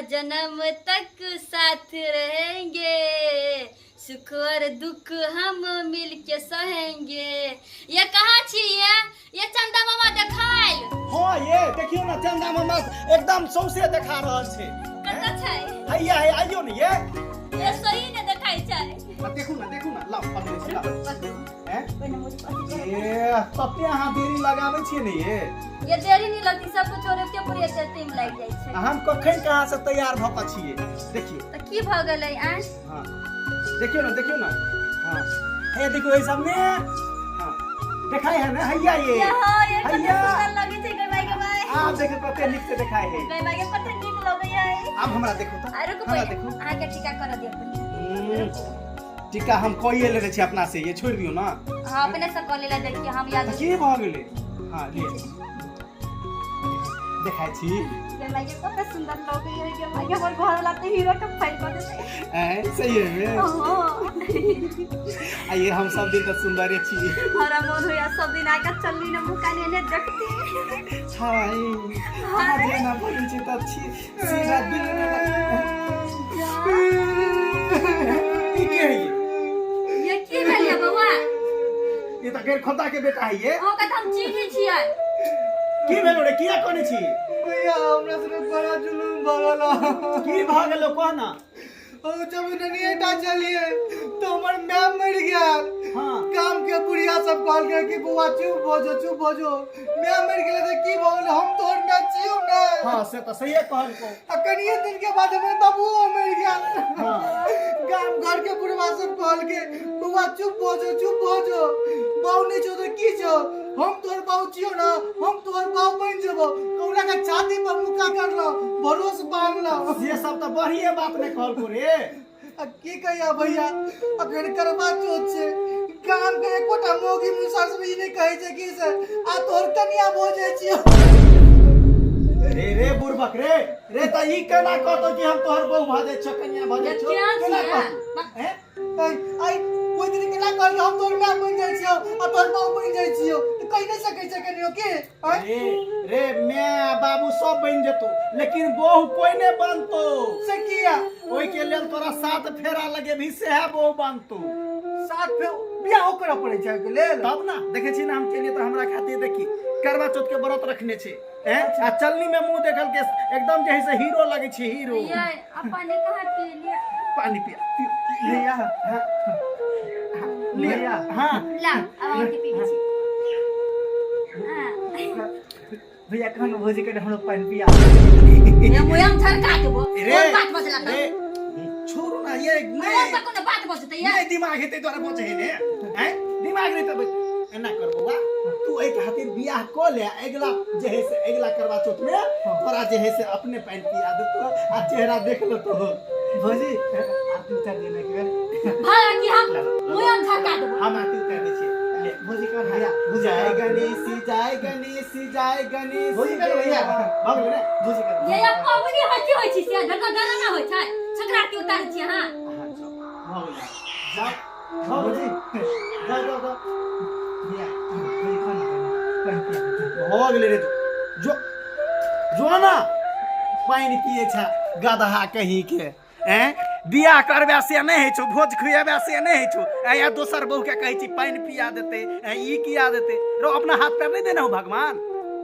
जन्म तक साथ रहेंगे, सुख और दुख हम मिल के सहेंगे। ये कहाँ छी ये? ये चंदा मामा देखाइल? हाँ, ये देखियो ना, चंदा मामा एकदम सौंसे देखा रहल छै। कतऽ छै? हैया है, आइयो ने ये। ये सही ने देखाइ छै। आ, देखू ना, देखू ना, लाओ पकड़ै छी, लाओ। हैं? ये तते अहाँ देरी लगाबै छियै ने ये। ये देरी नहीं लगती, सब कुछ छोड़े के पूरे एते टाइम लागि जाइ छै। आ हम कखन कहाँ से तैयार भऽ कऽ छियै, देखियौ। तऽ की भऽ गेलै आँय? हाँ, देखियो ना, देखियो ना। हाँ, हे देखियो, एहि सबमे हाँ देखाय है ना, हैया ये। हाँ, ये कते हैया। सुंदर लगै छै गै माय, गे माय। आब देखियो कते नीक से देखाय है। गै माय, गे कते नीक लगै है। आब हमरा देखो तऽ। आ रुकू हमरा पहिले, देखो। अहाँके टीका करऽ दिअ पहिले। टीका हम कइए लेने छी अपना से, ये छोड़ि दियौ ना। हाँ, अपने से कऽ लेला, देखिए हम याद। तऽ की भऽ गेलै? हाँ, ले देखाय छी। गे माय, गे कते सुंदर लगै है गे माय, हमर घर वाला तऽ हीरो के फाइल कऽ देतै। ऐं, सही है में? हाँ। आ ये हम सब दिन तऽ सुंदरे छी। हमरा मोन होइया सब दिन आके चलली ने मुँह काने ने देखती। हाय, अहाँ जेना बोलै छी तऽ छी सीधा दिल में ई के है ये? ये की भेल ये बौआ? ये तऽ गैर खोता के बेटा है ये। अहाँके तऽ हम चिन्है छियै। की भेलो रे? किया कोने छी? भैया, हमरा संगे बड़ा जुलुम भऽ गेल। की भऽ गेलो, कह ना। ओ जब ननिएटा चलिए तो हमर my मरि गेल। गाम के बुढ़िया सब कहलकै कि बौआ, चुप भऽ जो, चुप भऽ जो, my मरि गेलै तऽ की भऽ गेलै, हम तोहर my छियौ ने। हाँ, से तऽ सहिए कहलको। आ कनिए दिन के बाद हमर बाबुओ मरि गेल। गाम घर के बुढ़वा सब कहलकै, बौआ, चुप भऽ जो, चुप भऽ जो, बाउ नहि छौ तऽ की छौ, हम तोहर बाउ छियौ ने, हम तोहर बाउ बनि जेबौ। कहुना के छाती पर मुक्का करलो, भरोस बांधलो। से सब तऽ बढ़िए बात नहि कहलको रे। आ की कहिया भैया, अखन करवा चौथ छै, गाम के एकोटा मौगी मुसा सब ई नहि कहै छै कि से आ तोहर कनिया भऽ जाइ छियौ। रे रे बुड़बक, रे रे, तऽ ई केना कहतो कि हम तोहर बहू भऽ जाइ छियौ, कनिया भऽ जाइ छियौ? केना केना छियै? कहतो हैं? आइ आइ ओहि दिन केना कहलियै, हम तोहर my बनि जाइ छियौ आ तोहर बाप बनि जाइ छियौ, तऽ कहि नहि सकै छै कनियो के आँय? रे रे, my बाबू सब बनि जेतौ, लेकिन बहू कोई नहि बनतो। से किया? ओहि के लेल तोरा सात फेरा लगेबही, सेहे बहू बनतो। सात फेर बियाहो करऽ पड़ै छै ओहिके लेल? तब ना, देखै छी ने हम केलिए तऽ हमरा खातिर देखी करवा चौथ के व्रत रखने छै हैं, आ चलनी में मुंह देखल के एकदम जे है से हीरो लगे छै, हीरो। ये अपन कहाँ पी लिया? पानी पिया, पियो। भैया। हाँ, हाँ, लिया। भैया। हाँ। ला, अब अहाँके पीबै छी। हाँ। भैया, कहन भौजी के हमरो पानि पिया। ये मुँह झरका देबो। रे कोन बात बजला तऽ? रे, छोड़ू ना ये। कोन नहीं पर कोनो बात बजतै ये? नहीं, दिमाग हेतै द्वारा बचे है ने हैं, दिमाग नहीं तब एना कर। बौआ, तू एहि खातिर बियाह कऽ ले, अगिला जे है से अगिला करवा चौथ में तोरा जे है से अपने पानि पिया देतो आ चेहरा देख लेतो। भौजी, आरती उतार दिअ ने एक बेर। भाड़ा की हम मुँह झरका देबो। हम आरती उतार दै छियै, ले। भौजी कहन भैया। जय गणेश, जय गणेश, जय गणेश। भौजी कहन भैया। भऽ गेलै ने? भौजी कहन। ये ये पबनी होइ छै, होइ छै से ढका डरा ना होइ छै, संक्रांति उतारै छी अहाँ। हाँ, जाओ, भऽ गेलै, जाओ, भऽ गेलै, जाओ जाओ जाओ। भैया, भौजी कहन ने पानि पिया देतै। भऽ गेलै रे, जो जो ना, पानि पिए छै गदहा कहीं के। ऐं, बियाह करबे से नहि होइ छौ, भोज खुएबे से नहि होइ छौ, ऐं, या दोसर बहू के कहै छी पानि पिया देतै, ऐं, ई किया देतै। रो, अपना हाथ पैर नहि देने हो भगवान?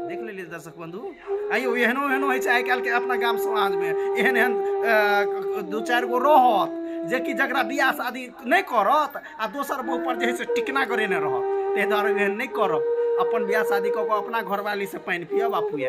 देख लेलियै दर्शक बंधु, आइयो एहनो एहनो होइ छै आइ काल्हिके अपना गाम समाजमे, एहन एहन दू चारि गो रहत जेकि जकरा बियाह शादी नहि करत आ दोसर बहू पर जे है से टिकना करेने रहत। ताहि दुआरे एहन नहि करब, अपन बियाह शादी कऽ कऽ अपना घरवाली से पानि पियब आ पुआब।